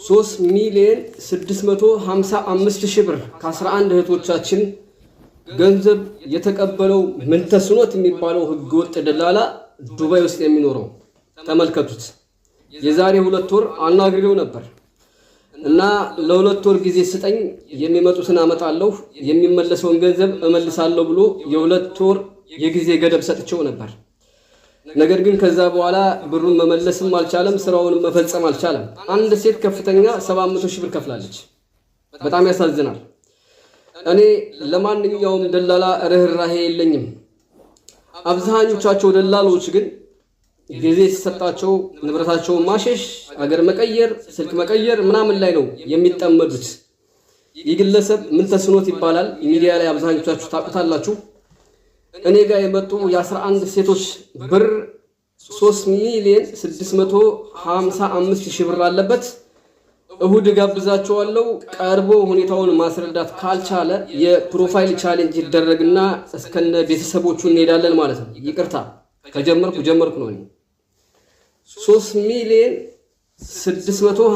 3,655,000 ብር ከ11 እህቶቻችን ገንዘብ የተቀበለው ምንተስኖት የሚባለው ህገወጥ ደላላ ዱባይ ውስጥ የሚኖረው ተመልከቱት። የዛሬ 2 ወር አናግሬው ነበር እና ለ2 ወር ጊዜ ስጠኝ፣ የሚመጡትን አመጣለሁ፣ የሚመለሰውን ገንዘብ እመልሳለሁ ብሎ የ2 ወር የጊዜ ገደብ ሰጥቼው ነበር። ነገር ግን ከዛ በኋላ ብሩን መመለስም አልቻለም፣ ስራውን መፈጸም አልቻለም። አንድ ሴት ከፍተኛ 700 ሺህ ብር ከፍላለች። በጣም ያሳዝናል። እኔ ለማንኛውም ደላላ ርህራሄ የለኝም። አብዛኞቻቸው ደላሎች ግን ጊዜ ሲሰጣቸው ንብረታቸውን ማሸሽ፣ አገር መቀየር፣ ስልክ መቀየር ምናምን ላይ ነው የሚጠመዱት። ይህ ግለሰብ ምን ተስኖት ይባላል። ሚዲያ ላይ አብዛኞቻችሁ ታውቁታላችሁ። እኔ ጋር የመጡ የ11 ሴቶች ብር 3,655,000 ብር አለበት። እሁድ ጋብዛቸዋለሁ። ቀርቦ ሁኔታውን ማስረዳት ካልቻለ የ profile challenge ይደረግና እስከነ ቤተሰቦቹ እንሄዳለን ማለት ነው። ይቅርታ ከጀመርኩ ጀመርኩ ነው። 3 ሚሊዮን 650